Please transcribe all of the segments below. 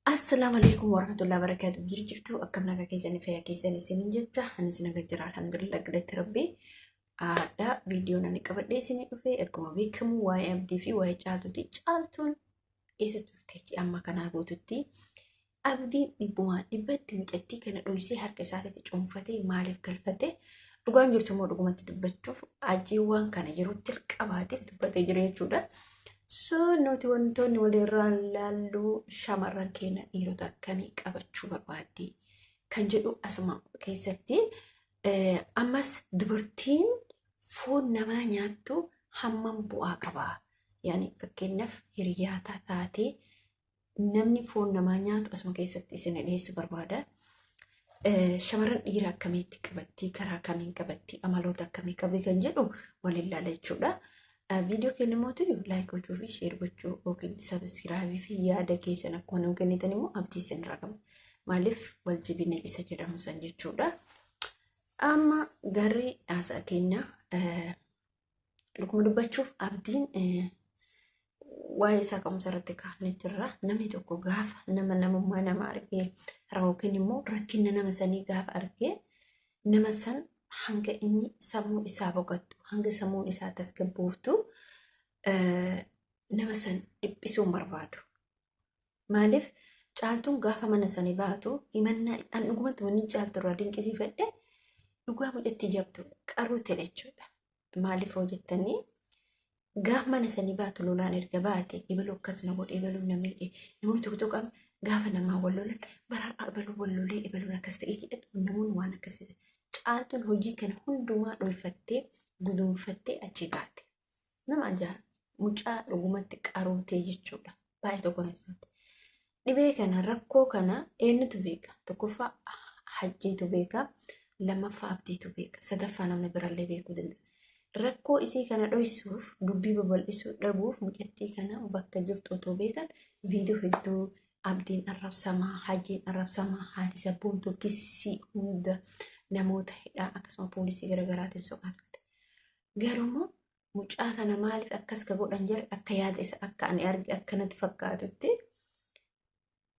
Assalaamu alaikum warahmatullahi wabarakatuh. Jirtu akkam nagaa keessanii fayyaa keessanii isiniin jecha anis nagaa jira alhamdulillah galatti rabbii. Haadha viidiyoon ani qabadhee isinii dhufe akkuma beekamu waa'ee abdii fi waa'ee caaltuuti. Caaltuun eessa turte amma kanaa guututti abdiin dhibbumaa dhibbatti mucattii kana dhoysee harka isaatitti cuunfatee maaliif galfate? Dhugaan jirtu immoo dhugumatti dubbachuuf ajiiwwan kana yeroo jalqabaatiif dubbatee jira jechuudha. So nuti wantoonni walirraa laallu shamarran keenya dhiirota akkamii qabachuu barbaaddi kan jedhu asuma keessatti ammas dubartiin foon namaa nyaattu hammam bu'aa qaba? Yaani fakkeenyaaf hiriyaa taatee namni foon namaa nyaatu asuma keessatti isin dhiyeessuu barbaada. Shamarran dhiira akkamiitti qabatti, karaa kamiin qabatti, amaloota akkamii qabdi kan jedhu waliin ilaala jechuudha. Viidiyoo keenya immoo like gochuu fi share gochuu yookiin subscribe fi yaada keessan akkuma nuu kennitan immoo abdii isin irraa qabna. Maaliif wal jibina isa jedhamu san jechuudha. Amma garri haasaa keenya dhuguma dubbachuuf abdiin waa'ee isaa ka'umsa irratti kaafnee jirra. Namni tokko gaafa nama namummaa nama argee yookiin immoo rakkina nama sanii gaafa argee nama san hanga inni sammuu isaa boqottu hanga sammuun isaa tasgabbooftu nama san dhiphisuu hin barbaadu. Maaliif caaltuun gaafa mana sanii baatu himannaa an dhugumatti wanni caaltu irraa dinqisiifadhe dhugaa mucattii jabdu qaruu ta'e jechuudha. Maaliif hoo jettanii gaafa mana sanii baatu lolaan erga baate ebaluu akkas na godhe ebaluun na miidhe namoonni tokko tokko amma gaafa namaa wal lolan bara ebaluu wal lolee ebaluun akkas ta'e jedhan namoonni waan akkasii caaltuun hojii kana hundumaa dhoyfattee guduunfattee achi baate. Nama ajaa'iba mucaa dhugumatti qaruutee jechuudha. Baay'ee tokko natti tolte. Dhibee kana rakkoo kana eenyutu beeka? Tokkoffaa hajjiitu beeka, lammaffaa abdiitu beeka, sadaffaa namni birallee beekuu danda'a. Rakkoo isii kana dhoysuuf dubbii babal'isuu dhabuuf mucattii kana bakka jirtu otoo beekan viidiyoo hedduu abdiin arrabsamaa, hajjiin arrabsamaa, haati sabboontuu kissii hunda namoota hidhaa akkasuma poolisii garaagaraatiin soqaa turte. Garuu mucaa kana maaliif akkas ka godhan jarri akka yaada isa akka ani arge akka natti fakkaatutti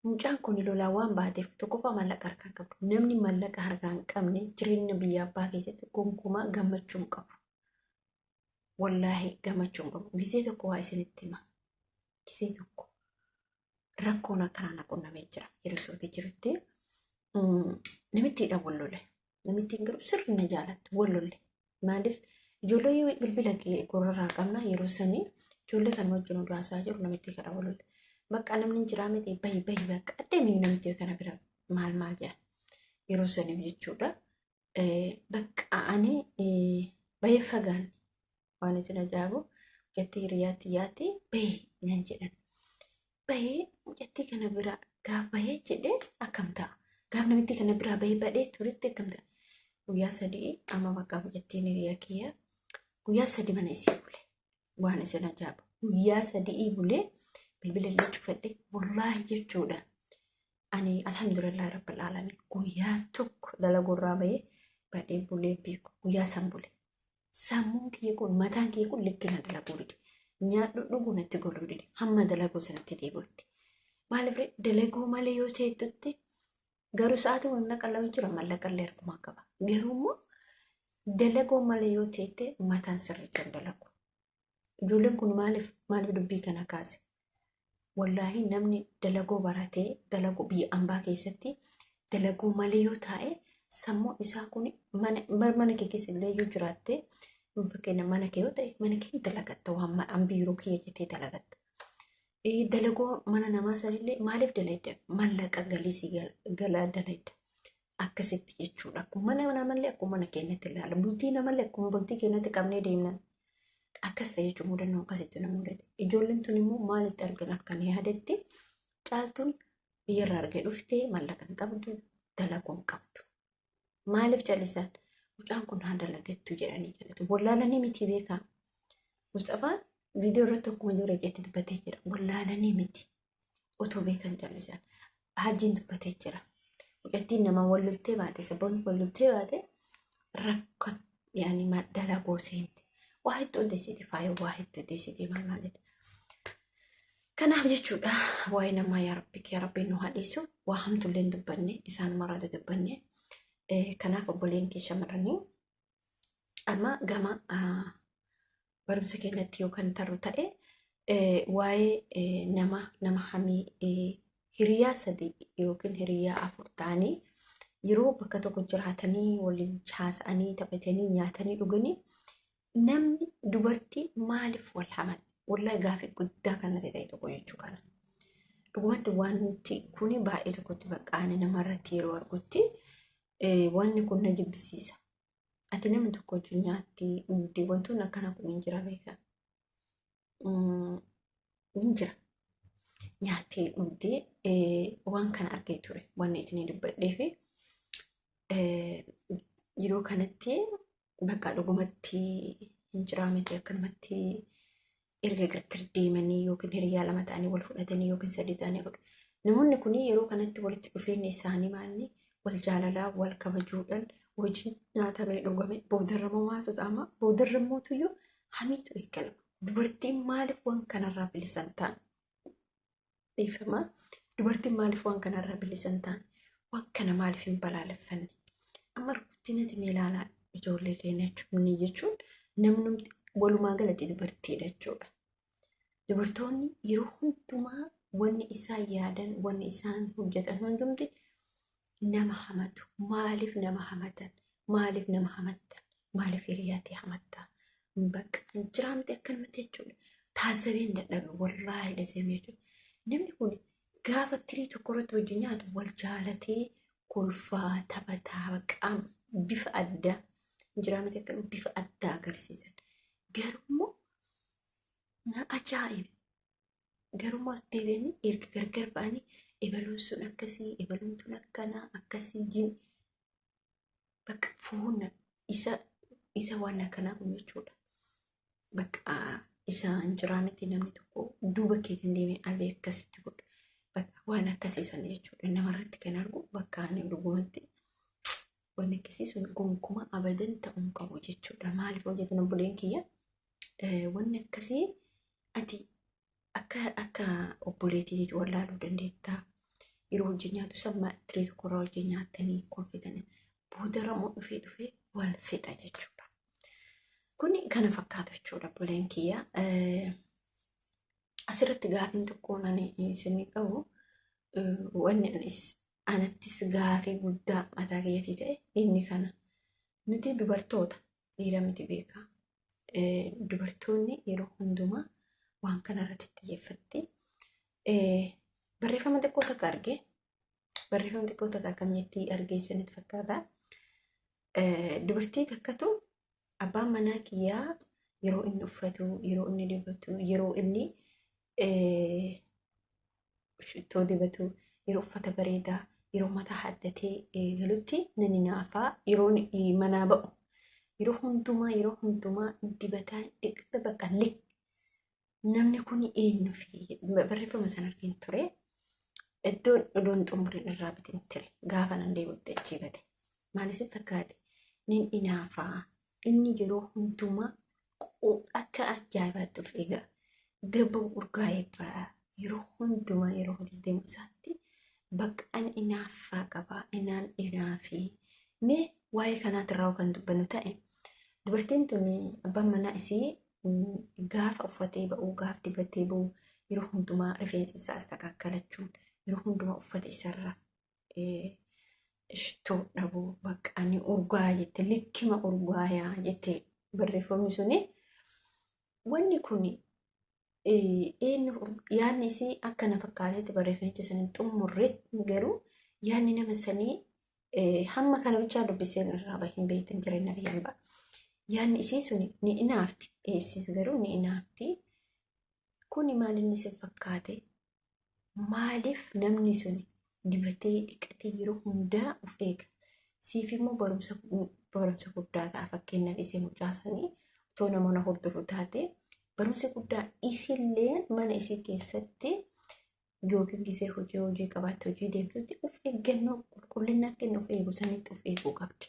mucaan kun lolaa waan baateef tokkoffaa maallaqa harkaa hin qabdu. Namni maallaqa harkaa hin qabne jireenya biyya abbaa keessatti gonkumaa gammachuu hin qabu. Wallaahi gammachuu hin qabu. Gisee tokko waa isinitti hima. Gisee tokko rakkoon akkanaa na qunnamee jira. Yeroo sootee jirutti namittiidhaan wal lole. Namittiin garuu sirri na jaalatti wal lolle. Maaliif ijoollee bilbila gurrarraa qabna yeroo sanii ijoollee kana wajjin oduu haasaa jiru namitti kana wal lolle. Bakka namni hin jiraa miti bahi bahi bakka adeemiyyuu namitti kana bira maal maal jedha yeroo saniif jechuudha. Bakka ani bahee fagaanne waan isin ajaa'ibu mucattii hiriyaatti yaatti bahi naan jedhan. Bahee mucattii kana bira gaaf bahee jedhee akkam ta'a? Gaaf namittii kana biraa bahee badhee turetti akkam ta'a? Guyyaa sadii amma bakka mucattiin hiriyaa kiyya guyyaa sadii mana isii bule. Waan isin ajaa'ibu. Guyyaa sadii bulee bilbila illee cufadhe wallaahi jechuudha. Ani alhamdulillah rabbil aalamiin guyyaa tokko dalagurraa bahee badhee bulee beeku guyyaa san bule. Sammuun kiyya kun mataan kiyya kun likki na dalaguu dide. Nyaadhu dhuguu natti goluu dide. Hamma dalaguu sanatti deebi'utti. Maaliif ree dalaguu malee yoo ta'ettutti garuu sa'aatii humna qallamu jira mallaqa illee harkumaa qaba. Garuu immoo dalaguu malee yoo ta'ette mataan sirriitti hin dalagu. Ijoolleen kun maaliif maaliif dubbii kana kaase? Wallaahi namni dalagoo baratee dalaguu biyya ambaa keessatti dalaguu malee yoo taa'e sammuun isaa kun mana mana kee keessa illee yoo jiraatte fakkeenya mana kee yoo ta'e mana kee dalagatta waan an biiroo kiyya jettee dalagatta. Dalagoo mana namaa sanillee maaliif dalayda? Mallaqa galii si galaa dalayda. Akkasitti jechuudha. Akkuma mana namallee akkuma mana keenyatti ilaala. Bultii namallee akkuma bultii keenyatti qabnee deemna. Akkas ta'e jechuun mudannoo akkasitti na mudate. Ijoolleen tun immoo maalitti argan akkan yaadetti caaltuun biyyarraa argee dhuftee maallaqa hin qabdu dalaguu hin qabdu. Maaliif callisan? Mucaan kun haa dalagattu jedhanii callisan. Wallaalanii miti beekaa. Mustafaan viidiyoo irratti akkuma jiru jetti dubbatee jira. Wallaalanii miti. Otoo beekan callisan. Hajjiin dubbatee jira. Mucattiin nama wal loltee baate sababni wal loltee baate rakko yaani dalaguu seente. Waa hedduu odeessiti faaya waa hedduu odeessiti maal maal jette. Kanaaf jechuudha waa'ee namaa yaa Rabbi yaa Rabbi nu haa dhiisu, waa hamtullee hin dubbanne, isaan maraatu dubbanne. Kanaaf obboleen kee shamarranii, amma gama barumsa keenyatti yoo kan tarru ta'e, waa'ee nama hamii, hiriyaa sadii yookiin hiriyaa afur ta'anii yeroo bakka tokko jiraatanii waliin haasa'anii, taphatanii, nyaatanii, dhuganii, namni dubartii maaliif wal haman? Wallahi gaafii guddaa kan natti ta'e tokko jechuu kana. Dhugumatti wanti kuni baay'ee tokkotti baqqaane namarratti yeroo argutti wanni kun na jibbisiisa. Ati nama tokko wajjin nyaatti, dhugdee, wantoonni akkana kun hin jira beekaa. Hin jira. Nyaattee dhugdee waan kana argee ture wanni isinii dubbadhee fi yeroo kanatti bakka dhugumatti hin jiraa miti, akkanumatti erga gargar deemanii yookiin hiriyaa lama ta'anii wal fudhatanii yookiin sadii ta'anii afur. Namoonni kun yeroo kanatti walitti dhufeenya isaanii maalni wal jaalalaa, wal kabajuudhaan wajjin nyaatamee dhugame, boodarra maatu ta'ama? Boodarra mootuyyuu hamiitu eegalama. Dubartiin maaliif waan kanarraa bilisan ta'an? Dhiifama. Dubartiin maaliif waan kanarraa bilisan ta'an? Waan kana maaliif hin balaaleffanne? Amma guddinati mee ilaalaa ijoollee keenya jechuun namni walumaa galatti dubartiidha jechuudha. Dubartoonni yeroo hundumaa wanni isaan yaadan, wanni isaan hojjetan hundumti nama hamatu. Maaliif nama hamatan? Maaliif nama hamattan? Maaliif hiriyaatti hamattaa? Bakka jiraamte akkanumatti jechuudha. Taasisabeen dadhabe wallaahi dhaseem jechuudha. Namni kun gaafa tirii tokko irratti wajjin nyaatu wal jaalatee, kolfaa, taphataa, bakka bifa addaa jiraamte akkanuma bifa addaa agarsiisan. Garuu na ajaa'ibe. Garuu as deebi'anii erga gargar ba'anii ebaluun sun akkasii, ebaluun tun akkanaa akkasii jin bakka fuuna isa waan akkanaa kun jechuudha. Bakka isaan jiraa miti, namni tokko duuba keetiin deemee albee akkasitti godhu. Bakka waan akkasii sana jechuudha. Namarratti kan argu bakka ani dhugumatti wanni akkasii sun gonkumaa abadan ta'uu hin qabu jechuudha. Maaliif hojjetan obboleen kiyya, wanni akkasii ati akka obboleettiitti wallaaluu dandeettaa. Yeroo hojii nyaatu sammaa tirii tokkorraa hojii nyaatanii kolfitanii boodarra immoo dhufee dhufee wal fixa jechuudha. Kuni kana fakkaata jechuudha obboleen kiyya. Asirratti gaafiin tokkoon ani isinii qabu, wanni anis anattis gaafii guddaa mataa kiyyatii ta'e inni kana. Nuti dubartoota, dhiira miti beekaa. Dubartoonni yeroo hundumaa waan kana irratti xiyyeeffatti. Barreeffama xiqqoo takka argee, barreeffama xiqqoo takka akkam jettii argee isinitti fakkaata. Dubartii takkatu abbaan manaa kiyyaa yeroo inni uffatu, yeroo inni dibatu, yeroo inni shittoo dibatu, yeroo uffata bareedaa, yeroo mataa haddatee galutti nani naafaa, yeroo manaa ba'u yeroo hundumaa dibataa, dhiqata, bakka lik namni kun eenyu fi barreeffama sana argin ture. Iddoon odoon xumuriin irraa bitin ture, gaafa nan deebi'utti achii bade. Maal isin fakkaate? Nin inaafaa, inni yeroo hundumaa akka ajaa'ibaatti of eegaa. Gabba urgaa'ee ba'a. Yeroo hundumaa yeroo hojii deemu isaatti bakka ani inaaffaa qabaa, inaan inaafii. Mee waa'ee kanaatirraa kan dubbannu ta'e, dubartiin tun abbaan manaa isii gaafa uffatee ba'u, gaafa dibatee ba'u, yeroo hundumaa rifeensa isaa astakaakkalachuun, yeroo hundumaa uffata isarra shittoo dhabuu, bakka ani urgaa jette, likkima urgaayaa jette barreeffamni suni. Wanni kun eenyu yaadni isii akka na fakkaatetti barreeffamicha sanii xumurre, garuu yaadni nama sanii hamma kana bichaa dubbiseen irraa bahin beektan jireenya biyyaan ba'a. Yaadni isii suni ni inaafti. Isiis garuu ni inaafti. Kuni maal inni isin fakkaate? Maaliif namni suni dibatee, dhiqatee yeroo hundaa of eega? Siif immoo barumsa guddaa ta'a. Fakkeenyaaf isii mucaasanii otoo namoota hordofu taate, barumsi guddaa isillee mana isii keessatti yookiin gisee hojii qabaatte, hojii deemtutti of eeggannoo qulqullina kennu of eegu sanitti of eeguu qabdi.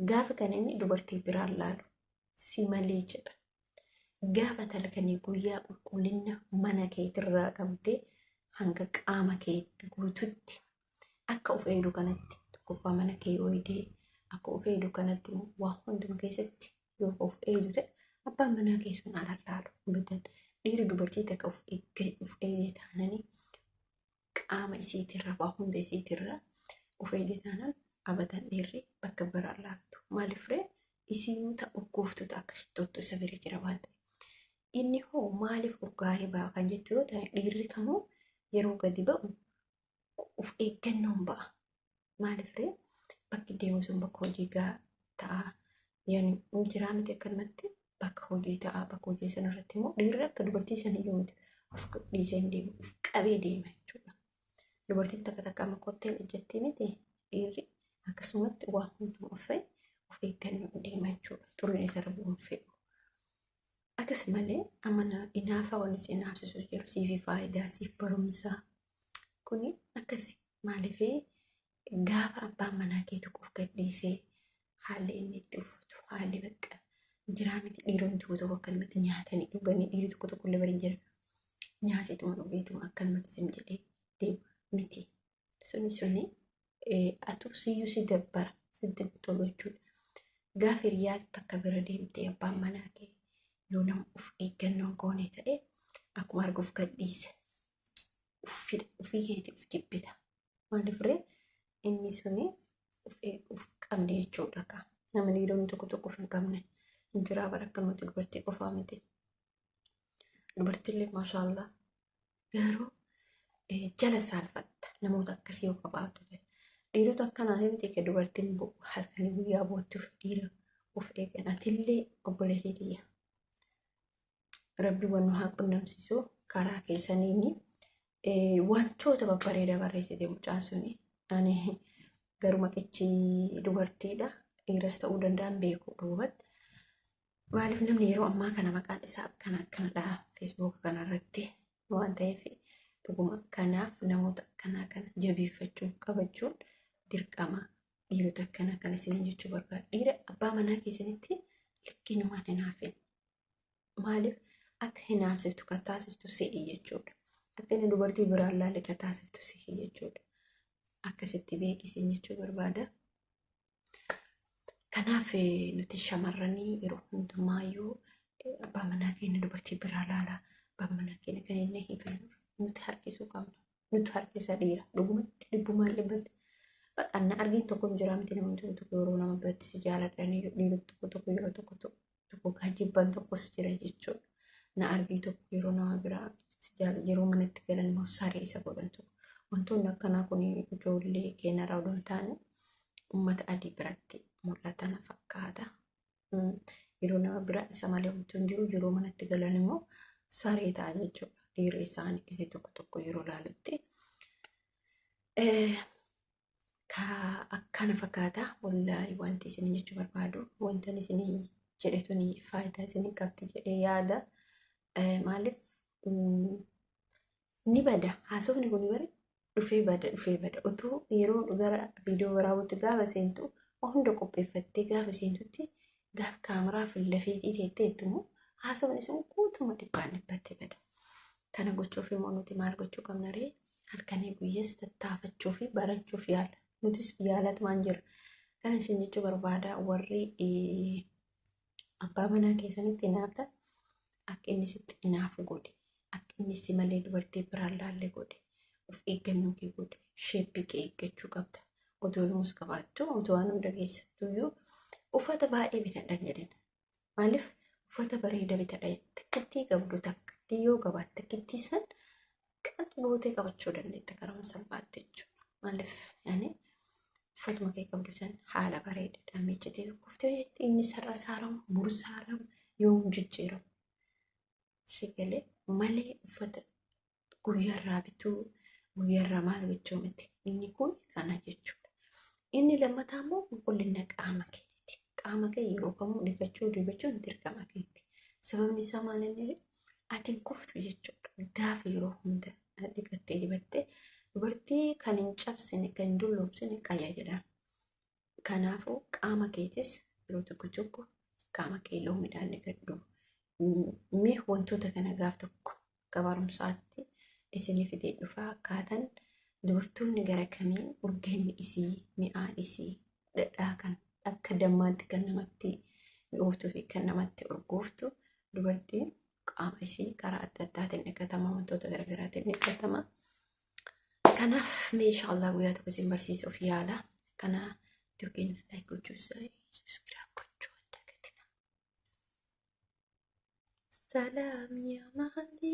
Gaafa kana inni dubartii biraan laalu si malee jedha. Gaafa talkanii guyyaa qulqullina mana keetirraa qabdee hanga qaama keetti guututti akka of eegdu kanatti tokkoffaa mana kee yoo eegdee akka of eegdu kanatti immoo waa hunduma keessatti yoo of eegdu ta'e abbaan manaa kee sun ala laalu bitan. Dhiirri dubartii takka of eegdee taananii qaama isiitirra waa hunda isiitirra of eegdee taanaan abadan dhiirri bakka biraa laaltu. Maaliif ree isinuu ta'a urgooftu ta'a akka shittootti isa bira jira waan ta'eef. Inni hoo maaliif urgaa'ee ba'a kan jettu yoo ta'e dhiirri kamuu yeroo gadi ba'u of eeggannoon ba'a. Maaliif ree bakki deemu sun bakka hojii gaa ta'a. Yani jiraa miti akkanumatti bakka hojii ta'a. Bakka hojii sana irratti immoo dhiirri akka dubartii sana iyyuu miti of dhiisee hin deemu of qabee deema jechuudha. Dubartiin takka takka amma kotteen ejjettee miti dhiirri akkasumatti waa hunduma of of eeggannoon deema jechuudha. Xuriin isarra bu'uun fedhu. Akkas malee amma inaafa wanni si inaafsisu jiru siifi faayidaa siif barumsaa kuni akkasi maaliif gaafa abbaan manaa kee tokko of gadhiisee haalli inni itti uffatu haalli bakka jiraa miti dhiironni tokko tokko akkanumatti nyaatanii dhuganii dhiirri tokko tokko illee bari jira nyaateetuma dhugeetuma akkanumatti sim jedhee deemu miti suni suni atu siyyuu si dabbara sitti tolu jechuudha. Gaafa hiriyaa takka bira deemtee abbaan manaa kee yoo nama of eeggannoo goone ta'e akkuma arguuf gadhiise ofii keetii of jibbita. Maaliif ree inni suni of qabne jechuudha kaa. Namni dhiironni tokko tokko of hin qabne hin jiraa bara akkanumatti dubartii qofaa miti. Dubartiillee maashaallah garuu jala saalfatta namoota akkasii yoo qabaattu ta'e. Dhiirota akkanaa miti kan dubartiin halkanii guyyaa boottuuf dhiira of eegan. Atillee obboleettii tiyya. Rabbi waan nu haa qunnamsiisu karaa keessaniini wantoota babbareedaa barreessite mucaan suni. Ani garuu maqichi dubartiidha. Dhiiras ta'uu danda'an beeku duubatti. Maaliif namni yeroo ammaa kana maqaan isaa akkana akkanadha feesbuuka kanarratti waan ta'eef dhuguma kanaaf namoota akkanaa kana jabeeffachuun qabachuun dirqama dhiirota akkanaa kana isiniin jechuu barbaada. Dhiira abbaa manaa keessanitti likkiinumaan hinaafin. Maaliif akka hinaafsiftu kan taasiftu si'i jechuudha. Akka inni dubartii biraan laalle kan taasiftu si'i jechuudha. Akkasitti beeki isin jechuu barbaada. Kanaaf nuti shamarranii yeroo hundumaayyuu abbaa manaa keenya dubartii biraa laalaa abbaa manaa keenya kan inni hin fedhu nuti harkisuu qabna. Nuti harkisa dhiira dhugumatti dhibbumaan dhibbatti. Bakka na argin tokko hin jira miti namni tokko tokko yeroo nama biratti si jaaladhanii dhiirri tokko tokko yeroo tokko tokko kan jibban tokkos jira jechuudha. Na argii tokko yeroo nama biraa si jaala yeroo manatti galan immoo saree isa godhan tokko. Wantoonni akkanaa kun ijoollee keenyarraa odoo hin taane uummata adii biratti mul'ata na fakkaata. Yeroo nama biraa isa malee homtuu hin jiru yeroo manatti galan immoo saree ta'a jechuudha. Dhiirri isaanii gisee tokko tokko yeroo laalutti. Ka akkana fakkaata wallaahi wanti isin jechuu barbaadu wanta isin jedhe tuni faayidaa isin qabdi jedhee yaada. Maaliif ni bada haasofni kun bari dhufee bada dhufee bada utuu yeroo gara viidiyoo waraabuutti gaafa seentu waa hunda qopheeffattee gaafa seentutti gaaf kaameraa fi lafeetii teetteettu immoo haasofni sun guutuma dhibbaan dhibbatti bada. Kana gochuuf immoo nuti maal gochuu qabna ree? Halkanii guyyaas tattaafachuu fi barachuuf yaala. Nutis yaalatumaan jira. Kana isin jechuu barbaada warri abbaa manaa keessanitti hinaaftan akka inni sitti hinaafu godhi. Akka inni si malee dubartii biraan laalle godhi. Of eeggannoo kee godhi. Shape kee eeggachuu qabda. Otoo ilmoos qabaattu otoo waan hunda keessattuyyuu uffata baay'ee bitadhan jedhin. Maaliif uffata bareeda bitadha takkittii qabdu takkittii yoo qabaatte takkittii san qaxxu gootee qabachuu dandeetta karama salphaatti jechuudha. Maaliif yaani uffatuma kee qabdu san haala bareedaadhaan miiccitee tokkoftee hojjette inni sarara saaramu buru saaramu yoom jijjiiramu. Si galee malee uffata guyyaarraa bituu guyyaarraa maal gochuu miti. Inni kun kana jechuudha. Inni lammataa immoo qulqullina qaama keetiiti. Qaama kee yeroo kamuu dhiqachuu dibachuun dirqama keeti. Sababni isaa maal inni ati hin kuftu jechuudha. Gaafa yeroo hunda dhiqattee dibattee dubartii kan hin cabsine kan hin dulloomsine qayya jedhama. Kanaafuu qaama keetis yeroo tokko tokko qaama kee loomiidhaan dhiqadhu. Mee wantoota kana gaaf tokko akka barumsaatti isinii fidee dhufa, akkaataan dubartoonni gara kamiin urgeenni isii, mi'aan isii, dhadhaa kan akka dammaatti kan namatti mi'ooftuu fi kan namatti urgooftu. Dubartiin qaama isii karaa adda addaatiin dhiqatama, wantoota garaagaraatiin dhiqatama. Kanaaf mee inshaallah guyyaa tokko isin barsiisuuf yaala. Kana yookiin like gochuu, subscribe gochuu hin dagatina. Salaam yaa Mahdi.